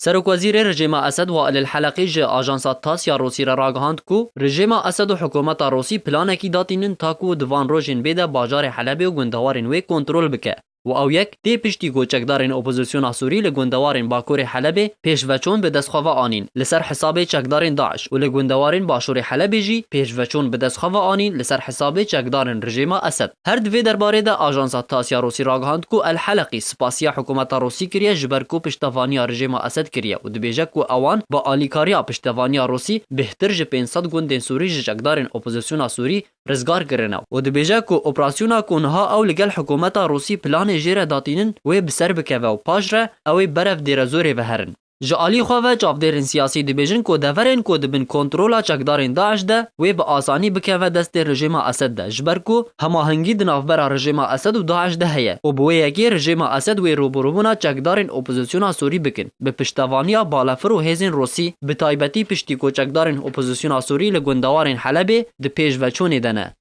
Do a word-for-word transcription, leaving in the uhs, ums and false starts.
Serokwezîrê rejêma Esed Wail El Heleqî ji ajansa TASS ya Rûsî re ragihand ku rejêma Esed û hikûmeta Rûsî planekî datînin ta ku di van rojên bê de bajarê Helebê û gundewarên wê kontrol bike. Û ew yek tê piştî ku çekdarên opozisyona Sûrî li gundewarên Bakurê Helebê pêşveçûn bi dest xwe ve anîn, li ser hesabê çekdarên DAIŞ û li gundewarên Başûrê Helebê jî pêşveçûn bi dest xwe ve anîn li ser hesabê çekdarên rejêma Esed. Her di vê derbarê de ajansa TASS ya Rûsî ragihand ku El Heleqî spasiya hikûmeta Rûsî kiriye ji ber ku piştevaniya rejêma Esed kiriye û dibêje ku ewan bi alîkariya piştevaniya Rûsî bêhtir ji pênc sed gundên Sûrî ji çekdarên opozisyona Sûrî rizgar kirine û dibêje ku operasyona ku niha ew li gel hikûmeta Rûsî planê jê re datînin wê bi ser bikeve û paş re ew ê berev dêrezorê ve herin. Ji alî xwe ve çavdêrên siyasî dibêjin ku deverên ku di bin kontrola çekdarên DAIŞ de wê bi asanî bikeve destê rejêma Esed de, ji ber ku hemahengî di navbera rejêma Esed û DAIŞ de heye û bi wê yekê rejêma Esed wê rûbirûbûna çekdarên opozisyona Sûrî bikin, bi piştevaniya balafir û hêzên Rûsî, bi taybetî piştî ku çekdarên opozisyona Sûrî li gundewarên Helebê di pêşveçûnê de ne.